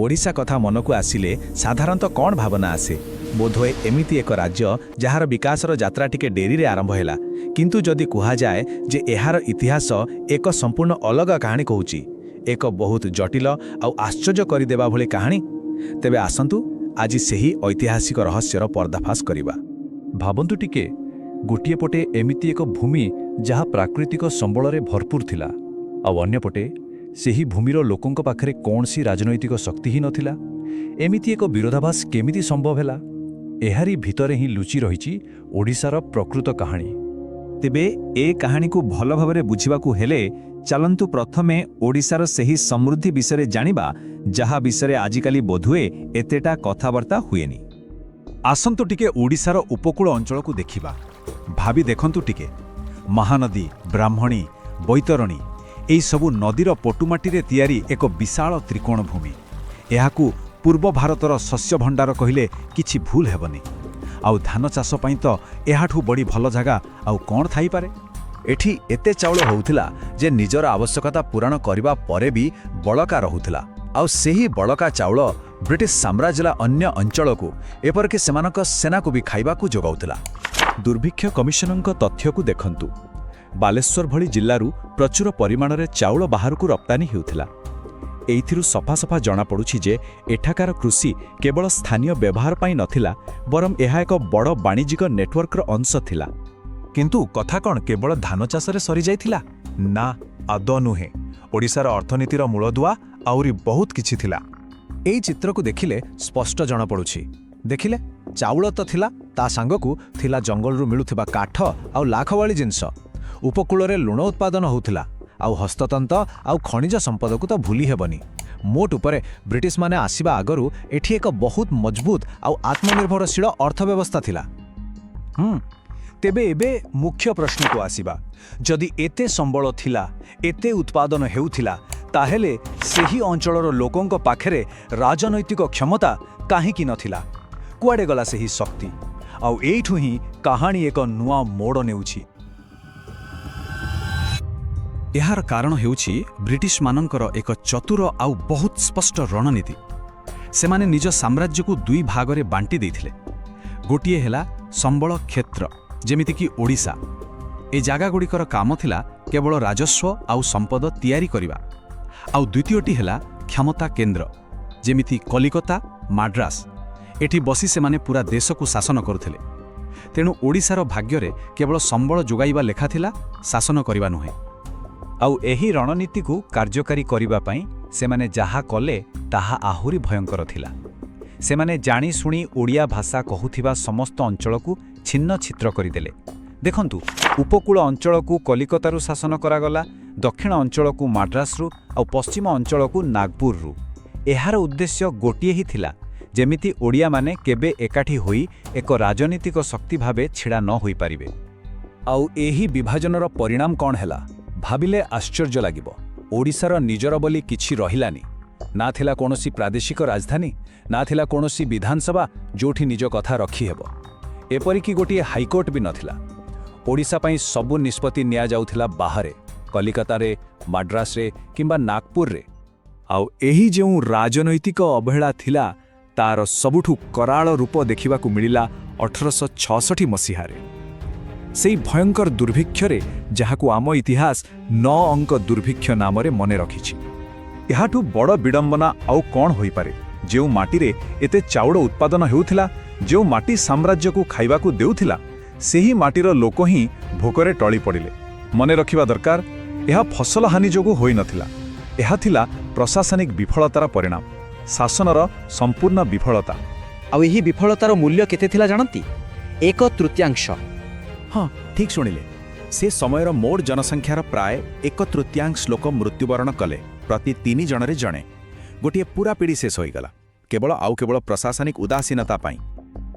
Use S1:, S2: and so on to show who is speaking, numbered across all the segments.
S1: ଓଡ଼ିଶା କଥା ମନକୁ ଆସିଲେ ସାଧାରଣତଃ କ'ଣ ଭାବନା ଆସେ? ବୋଧହୁଏ ଏମିତି ଏକ ରାଜ୍ୟ ଯାହାର ବିକାଶର ଯାତ୍ରା ଟିକେ ଡେରିରେ ଆରମ୍ଭ ହେଲା। କିନ୍ତୁ ଯଦି କୁହାଯାଏ ଯେ ଏହାର ଇତିହାସ ଏକ ସମ୍ପୂର୍ଣ୍ଣ ଅଲଗା କାହାଣୀ କହୁଛି, ଏକ ବହୁତ ଜଟିଳ ଆଉ ଆଶ୍ଚର୍ଯ୍ୟ କରିଦେବା ଭଳି କାହାଣୀ, ତେବେ ଆସନ୍ତୁ ଆଜି ସେହି ଐତିହାସିକ ରହସ୍ୟର ପର୍ଦ୍ଦାଫାଶ କରିବା।
S2: ଭାବନ୍ତୁ ଟିକେ, ଗୋଟିଏ ପଟେ ଏମିତି ଏକ ଭୂମି ଯାହା ପ୍ରାକୃତିକ ସମ୍ବଳରେ ଭରପୁର ଥିଲା, ଆଉ ଅନ୍ୟପଟେ ସେହି ଭୂମିର ଲୋକଙ୍କ ପାଖରେ କୌଣସି ରାଜନୈତିକ ଶକ୍ତି ହିଁ ନଥିଲା। ଏମିତି ଏକ ବିରୋଧାଭାସ କେମିତି ସମ୍ଭବ ହେଲା? ଏହାରି ଭିତରେ ହିଁ ଲୁଚି ରହିଛି ଓଡ଼ିଶାର ପ୍ରକୃତ କାହାଣୀ।
S1: ତେବେ ଏ କାହାଣୀକୁ ଭଲ ଭାବରେ ବୁଝିବାକୁ ହେଲେ ଚାଲନ୍ତୁ ପ୍ରଥମେ ଓଡ଼ିଶାର ସେହି ସମୃଦ୍ଧି ବିଷୟରେ ଜାଣିବା, ଯାହା ବିଷୟରେ ଆଜିକାଲି ବୋଧହୁଏ ଏତେଟା କଥାବାର୍ତ୍ତା ହୁଏନି।
S3: ଆସନ୍ତୁ ଟିକେ ଓଡ଼ିଶାର ଉପକୂଳ ଅଞ୍ଚଳକୁ ଦେଖିବା। ଭାବି ଦେଖନ୍ତୁ ଟିକେ, ମହାନଦୀ, ବ୍ରାହ୍ମଣୀ, ବୈତରଣୀ, ଏହିସବୁ ନଦୀର ପଟୁମାଟିରେ ତିଆରି ଏକ ବିଶାଳ ତ୍ରିକୋଣ ଭୂମି। ଏହାକୁ ପୂର୍ବ ଭାରତର ଶସ୍ୟ ଭଣ୍ଡାର କହିଲେ କିଛି ଭୁଲ ହେବନି। ଆଉ ଧାନ ଚାଷ ପାଇଁ ତ ଏହାଠୁ ବଡ଼ି ଭଲ ଜାଗା ଆଉ କ'ଣ ଥାଇପାରେ?
S1: ଏଠି ଏତେ ଚାଉଳ ହେଉଥିଲା ଯେ ନିଜର ଆବଶ୍ୟକତା ପୂରଣ କରିବା ପରେ ବି ବଳକା ରହୁଥିଲା। ଆଉ ସେହି ବଳକା ଚାଉଳ ବ୍ରିଟିଶ ସାମ୍ରାଜ୍ୟର ଅନ୍ୟ ଅଞ୍ଚଳକୁ, ଏପରିକି ସେମାନଙ୍କ ସେନାକୁ ବି ଖାଇବାକୁ ଯୋଗାଉଥିଲା।
S3: ଦୁର୍ଭିକ୍ଷ କମିଶନଙ୍କ ତଥ୍ୟକୁ ଦେଖନ୍ତୁ। ବାଲେଶ୍ୱର ଭଳି ଜିଲ୍ଲାରୁ ପ୍ରଚୁର ପରିମାଣରେ ଚାଉଳ ବାହାରକୁ ରପ୍ତାନି ହେଉଥିଲା। ଏଇଥିରୁ ସଫା ସଫା ଜଣାପଡ଼ୁଛି ଯେ ଏଠାକାର କୃଷି କେବଳ ସ୍ଥାନୀୟ ବ୍ୟବହାର ପାଇଁ ନଥିଲା, ବରଂ ଏହା ଏକ ବଡ଼ ବାଣିଜ୍ୟିକ ନେଟୱାର୍କର ଅଂଶ ଥିଲା।
S1: କିନ୍ତୁ କଥା କ'ଣ କେବଳ ଧାନ ଚାଷରେ ସରିଯାଇଥିଲା? ନା, ଆଦୌ ନୁହେଁ। ଓଡ଼ିଶାର ଅର୍ଥନୀତିର ମୂଳଦୁଆ ଆହୁରି ବହୁତ କିଛି ଥିଲା। ଏଇ ଚିତ୍ରକୁ ଦେଖିଲେ ସ୍ପଷ୍ଟ ଜଣାପଡ଼ୁଛି। ଦେଖିଲେ, ଚାଉଳ ତ ଥିଲା, ତା ସାଙ୍ଗକୁ ଥିଲା ଜଙ୍ଗଲରୁ ମିଳୁଥିବା କାଠ ଆଉ ଲାଖବାଳି ଜିନିଷ। ଉପକୂଳରେ ଲୁଣ ଉତ୍ପାଦନ ହେଉଥିଲା। ଆଉ ହସ୍ତତନ୍ତ ଆଉ ଖଣିଜ ସମ୍ପଦକୁ ତ ଭୁଲି ହେବନି। ମୋଟ ଉପରେ ବ୍ରିଟିଶମାନେ ଆସିବା ଆଗରୁ ଏଠି ଏକ ବହୁତ ମଜବୁତ ଆଉ ଆତ୍ମନିର୍ଭରଶୀଳ ଅର୍ଥବ୍ୟବସ୍ଥା ଥିଲା।
S3: ତେବେ ଏବେ ମୁଖ୍ୟ ପ୍ରଶ୍ନକୁ ଆସିବା। ଯଦି ଏତେ ସମ୍ବଳ ଥିଲା, ଏତେ ଉତ୍ପାଦନ ହେଉଥିଲା, ତାହେଲେ ସେହି ଅଞ୍ଚଳର ଲୋକଙ୍କ ପାଖରେ ରାଜନୈତିକ କ୍ଷମତା କାହିଁକି ନଥିଲା? କୁଆଡ଼େ ଗଲା ସେହି ଶକ୍ତି? ଆଉ ଏଇଠୁ ହିଁ କାହାଣୀ ଏକ ନୂଆ ମୋଡ଼ ନେଉଛି। ଏହାର କାରଣ ହେଉଛି ବ୍ରିଟିଶମାନଙ୍କର ଏକ ଚତୁର ଆଉ ବହୁତ ସ୍ପଷ୍ଟ ରଣନୀତି। ସେମାନେ ନିଜ ସାମ୍ରାଜ୍ୟକୁ ଦୁଇ ଭାଗରେ ବାଣ୍ଟି ଦେଇଥିଲେ। ଗୋଟିଏ ହେଲା ସମ୍ବଳ କ୍ଷେତ୍ର, ଯେମିତିକି ଓଡ଼ିଶା। ଏ ଜାଗାଗୁଡ଼ିକର କାମ ଥିଲା କେବଳ ରାଜସ୍ୱ ଆଉ ସମ୍ପଦ ତିଆରି କରିବା। ଆଉ ଦ୍ୱିତୀୟଟି ହେଲା କ୍ଷମତା କେନ୍ଦ୍ର, ଯେମିତି କଲିକତା, ମାଡ୍ରାସ। ଏଠି ବସି ସେମାନେ ପୁରା ଦେଶକୁ ଶାସନ କରୁଥିଲେ। ତେଣୁ ଓଡ଼ିଶାର ଭାଗ୍ୟରେ କେବଳ ସମ୍ବଳ ଯୋଗାଇବା ଲେଖା ଥିଲା, ଶାସନ କରିବା ନୁହେଁ।
S2: ଆଉ ଏହି ରଣନୀତିକୁ କାର୍ଯ୍ୟକାରୀ କରିବା ପାଇଁ ସେମାନେ ଯାହା କଲେ, ତାହା ଆହୁରି ଭୟଙ୍କର ଥିଲା। ସେମାନେ ଜାଣିଶୁଣି ଓଡ଼ିଆ ଭାଷା କହୁଥିବା ସମସ୍ତ ଅଞ୍ଚଳକୁ ଛିନ୍ନ ଛିତ୍ର କରିଦେଲେ। ଦେଖନ୍ତୁ, ଉପକୂଳ ଅଞ୍ଚଳକୁ କଲିକତାରୁ ଶାସନ କରାଗଲା, ଦକ୍ଷିଣ ଅଞ୍ଚଳକୁ ମାଡ୍ରାସରୁ ଆଉ ପଶ୍ଚିମ ଅଞ୍ଚଳକୁ ନାଗପୁରରୁ। ଏହାର ଉଦ୍ଦେଶ୍ୟ ଗୋଟିଏ ହିଁ ଥିଲା, ଯେମିତି ଓଡ଼ିଆମାନେ କେବେ ଏକାଠି ହୋଇ ଏକ ରାଜନୈତିକ ଶକ୍ତି ଭାବେ ଛିଡ଼ା ନ ହୋଇପାରିବେ।
S1: ଆଉ ଏହି ବିଭାଜନର ପରିଣାମ କ'ଣ ହେଲା, ଭାବିଲେ ଆଶ୍ଚର୍ଯ୍ୟ ଲାଗିବ। ଓଡ଼ିଶାର ନିଜର ବୋଲି କିଛି ରହିଲାନି। ନା ଥିଲା କୌଣସି ପ୍ରାଦେଶିକ ରାଜଧାନୀ, ନା ଥିଲା କୌଣସି ବିଧାନସଭା ଯେଉଁଠି ନିଜ କଥା ରଖିହେବ। ଏପରିକି ଗୋଟିଏ ହାଇକୋର୍ଟ ବି ନଥିଲା। ଓଡ଼ିଶା ପାଇଁ ସବୁ ନିଷ୍ପତ୍ତି ନିଆଯାଉଥିଲା ବାହାରେ, କଲିକତାରେ, ମାଡ୍ରାସରେ କିମ୍ବା ନାଗପୁରରେ।
S3: ଆଉ ଏହି ଯେଉଁ ରାଜନୈତିକ ଅବହେଳା ଥିଲା, ତାର ସବୁଠୁ କରାଳ ରୂପ ଦେଖିବାକୁ ମିଳିଲା 1866 ମସିହାରେ, ସେଇ ଭୟଙ୍କର ଦୁର୍ଭିକ୍ଷରେ, ଯାହାକୁ ଆମ ଇତିହାସ ନଅ ଅଙ୍କ ଦୁର୍ଭିକ୍ଷ ନାମରେ ମନେ ରଖିଛି। ଏହାଠୁ ବଡ଼ ବିଡ଼ମ୍ବନା ଆଉ କ'ଣ ହୋଇପାରେ? ଯେଉଁ ମାଟିରେ ଏତେ ଚାଉଳ ଉତ୍ପାଦନ ହେଉଥିଲା, ଯେଉଁ ମାଟି ସାମ୍ରାଜ୍ୟକୁ ଖାଇବାକୁ ଦେଉଥିଲା, ସେହି ମାଟିର ଲୋକ ହିଁ ଭୋକରେ ଟଳି ପଡ଼ିଲେ। ମନେ ରଖିବା ଦରକାର, ଏହା ଫସଲ ହାନି ଯୋଗୁଁ ହୋଇନଥିଲା। ଏହା ଥିଲା ପ୍ରଶାସନିକ ବିଫଳତାର ପରିଣାମ, ଶାସନର ସମ୍ପୂର୍ଣ୍ଣ ବିଫଳତା।
S4: ଆଉ ଏହି ବିଫଳତାର ମୂଲ୍ୟ କେତେ ଥିଲା ଜାଣନ୍ତି? ଏକ ତୃତୀୟାଂଶ।
S1: ହଁ, ଠିକ୍ ଶୁଣିଲେ। ସେ ସମୟର ମୋଟ ଜନସଂଖ୍ୟାର ପ୍ରାୟ ଏକ ତୃତୀୟାଂଶ ଲୋକ ମୃତ୍ୟୁବରଣ କଲେ। ପ୍ରତି ତିନି ଜଣରେ ଜଣେ। ଗୋଟିଏ ପୁରା ପିଢ଼ି ଶେଷ ହୋଇଗଲା, କେବଳ ଆଉ କେବଳ ପ୍ରଶାସନିକ ଉଦାସୀନତା ପାଇଁ।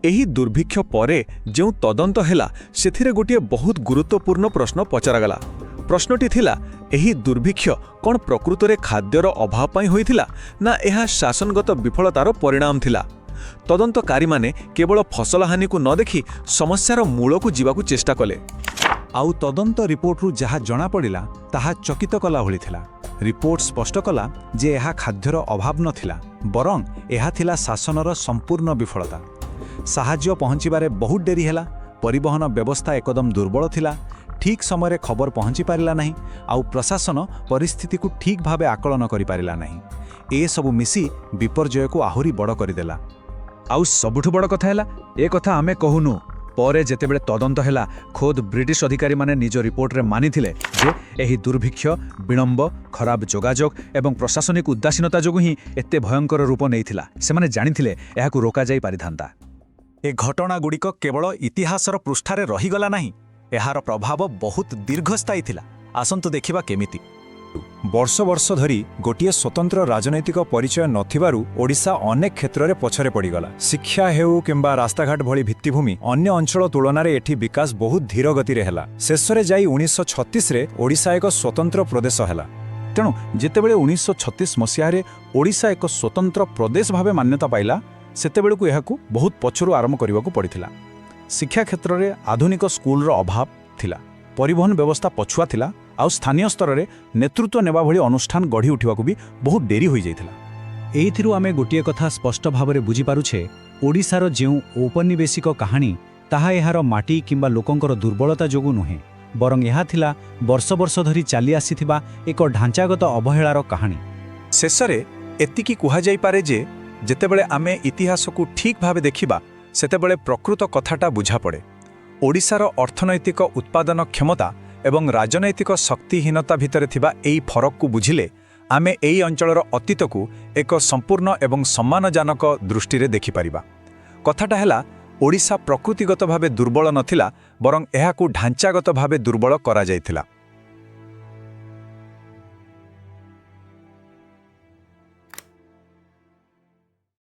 S3: ଏହି ଦୁର୍ଭିକ୍ଷ ପରେ ଯେଉଁ ତଦନ୍ତ ହେଲା, ସେଥିରେ ଗୋଟିଏ ବହୁତ ଗୁରୁତ୍ୱପୂର୍ଣ୍ଣ ପ୍ରଶ୍ନ ପଚରାଗଲା। ପ୍ରଶ୍ନଟି ଥିଲା, ଏହି ଦୁର୍ଭିକ୍ଷ କ'ଣ ପ୍ରକୃତରେ ଖାଦ୍ୟର ଅଭାବ ପାଇଁ ହୋଇଥିଲା, ନା ଏହା ଶାସନଗତ ବିଫଳତାର ପରିଣାମ ଥିଲା? ତଦନ୍ତକାରୀମାନେ କେବଳ ଫସଲହାନିକୁ ନ ଦେଖି ସମସ୍ୟାର ମୂଳକୁ ଯିବାକୁ ଚେଷ୍ଟା କଲେ। ଆଉ ତଦନ୍ତ ରିପୋର୍ଟରୁ ଯାହା ଜଣାପଡ଼ିଲା, ତାହା ଚକିତ କଲା ଭଳି ଥିଲା।
S2: ରିପୋର୍ଟ ସ୍ପଷ୍ଟ କଲା ଯେ ଏହା ଖାଦ୍ୟର ଅଭାବ ନଥିଲା, ବରଂ ଏହା ଥିଲା ଶାସନର ସମ୍ପୂର୍ଣ୍ଣ ବିଫଳତା। ସାହାଯ୍ୟ ପହଞ୍ଚିବାରେ ବହୁତ ଡେରି ହେଲା, ପରିବହନ ବ୍ୟବସ୍ଥା ଏକଦମ ଦୁର୍ବଳ ଥିଲା, ଠିକ୍ ସମୟରେ ଖବର ପହଞ୍ଚି ପାରିଲା ନାହିଁ, ଆଉ ପ୍ରଶାସନ ପରିସ୍ଥିତିକୁ ଠିକ୍ ଭାବେ ଆକଳନ କରିପାରିଲା ନାହିଁ। ଏସବୁ ମିଶି ବିପର୍ଯ୍ୟୟକୁ ଆହୁରି ବଡ଼ କରିଦେଲା।
S1: ଆଉ ସବୁଠୁ ବଡ଼ କଥା ହେଲା, ଏ କଥା ଆମେ କହୁନୁ, ପରେ ଯେତେବେଳେ ତଦନ୍ତ ହେଲା, ଖୋଦ୍ ବ୍ରିଟିଶ ଅଧିକାରୀମାନେ ନିଜ ରିପୋର୍ଟରେ ମାନିଥିଲେ ଯେ ଏହି ଦୁର୍ଭିକ୍ଷ ବିଳମ୍ବ, ଖରାପ ଯୋଗାଯୋଗ ଏବଂ ପ୍ରଶାସନିକ ଉଦାସୀନତା ଯୋଗୁଁ ହିଁ ଏତେ ଭୟଙ୍କର ରୂପ ନେଇଥିଲା। ସେମାନେ ଜାଣିଥିଲେ ଏହାକୁ ରୋକାଯାଇ ପାରିଥାନ୍ତା।
S2: ଏ ଘଟଣାଗୁଡ଼ିକ କେବଳ ଇତିହାସର ପୃଷ୍ଠାରେ ରହିଗଲା ନାହିଁ, ଏହାର ପ୍ରଭାବ ବହୁତ ଦୀର୍ଘସ୍ଥାୟୀ ଥିଲା। ଆସନ୍ତୁ ଦେଖିବା କେମିତି।
S3: ବର୍ଷ ବର୍ଷ ଧରି ଗୋଟିଏ ସ୍ୱତନ୍ତ୍ର ରାଜନୈତିକ ପରିଚୟ ନଥିବାରୁ ଓଡ଼ିଶା ଅନେକ କ୍ଷେତ୍ରରେ ପଛରେ ପଡ଼ିଗଲା। ଶିକ୍ଷା ହେଉ କିମ୍ବା ରାସ୍ତାଘାଟ ଭଳି ଭିତ୍ତିଭୂମି, ଅନ୍ୟ ଅଞ୍ଚଳ ତୁଳନାରେ ଏଠି ବିକାଶ ବହୁତ ଧୀର ଗତିରେ ହେଲା। ଶେଷରେ ଯାଇ 1936ରେ ଓଡ଼ିଶା ଏକ ସ୍ୱତନ୍ତ୍ର ପ୍ରଦେଶ ହେଲା।
S2: ତେଣୁ ଯେତେବେଳେ 1936 ମସିହାରେ ଓଡ଼ିଶା ଏକ ସ୍ୱତନ୍ତ୍ର ପ୍ରଦେଶ ଭାବେ ମାନ୍ୟତା ପାଇଲା, ସେତେବେଳକୁ ଏହାକୁ ବହୁତ ପଛରୁ ଆରମ୍ଭ କରିବାକୁ ପଡ଼ିଥିଲା। ଶିକ୍ଷା କ୍ଷେତ୍ରରେ ଆଧୁନିକ ସ୍କୁଲର ଅଭାବ ଥିଲା, ପରିବହନ ବ୍ୟବସ୍ଥା ପଛୁଆ ଥିଲା, ଆଉ ସ୍ଥାନୀୟ ସ୍ତରରେ ନେତୃତ୍ୱ ନେବା ଭଳି ଅନୁଷ୍ଠାନ ଗଢ଼ି ଉଠିବାକୁ ବି ବହୁତ ଡେରି ହୋଇଯାଇଥିଲା।
S4: ଏଇଥିରୁ ଆମେ ଗୋଟିଏ କଥା ସ୍ପଷ୍ଟ ଭାବରେ ବୁଝିପାରୁଛେ, ଓଡ଼ିଶାର ଯେଉଁ ଔପନିବେଶିକ କାହାଣୀ, ତାହା ଏହାର ମାଟି କିମ୍ବା ଲୋକଙ୍କର ଦୁର୍ବଳତା ଯୋଗୁଁ ନୁହେଁ, ବରଂ ଏହା ଥିଲା ବର୍ଷ ବର୍ଷ ଧରି ଚାଲି ଆସିଥିବା ଏକ ଢାଞ୍ଚାଗତ ଅବହେଳାର କାହାଣୀ।
S3: ଶେଷରେ ଏତିକି କୁହାଯାଇପାରେ ଯେ ଯେତେବେଳେ ଆମେ ଇତିହାସକୁ ଠିକ୍ ଭାବେ ଦେଖିବା, ସେତେବେଳେ ପ୍ରକୃତ କଥାଟା ବୁଝାପଡ଼େ। ଓଡ଼ିଶାର ଅର୍ଥନୈତିକ ଉତ୍ପାଦନ କ୍ଷମତା ଏବଂ ରାଜନୈତିକ ଶକ୍ତିହୀନତା ଭିତରେ ଥିବା ଏହି ଫରକକୁ ବୁଝିଲେ ଆମେ ଏହି ଅଞ୍ଚଳର ଅତୀତକୁ ଏକ ସମ୍ପୂର୍ଣ୍ଣ ଏବଂ ସମ୍ମାନଜନକ ଦୃଷ୍ଟିରେ ଦେଖିପାରିବା। କଥାଟା ହେଲା, ଓଡ଼ିଶା ପ୍ରକୃତିଗତ ଭାବେ ଦୁର୍ବଳ ନଥିଲା, ବରଂ ଏହାକୁ ଢାଞ୍ଚାଗତ ଭାବେ ଦୁର୍ବଳ କରାଯାଇଥିଲା।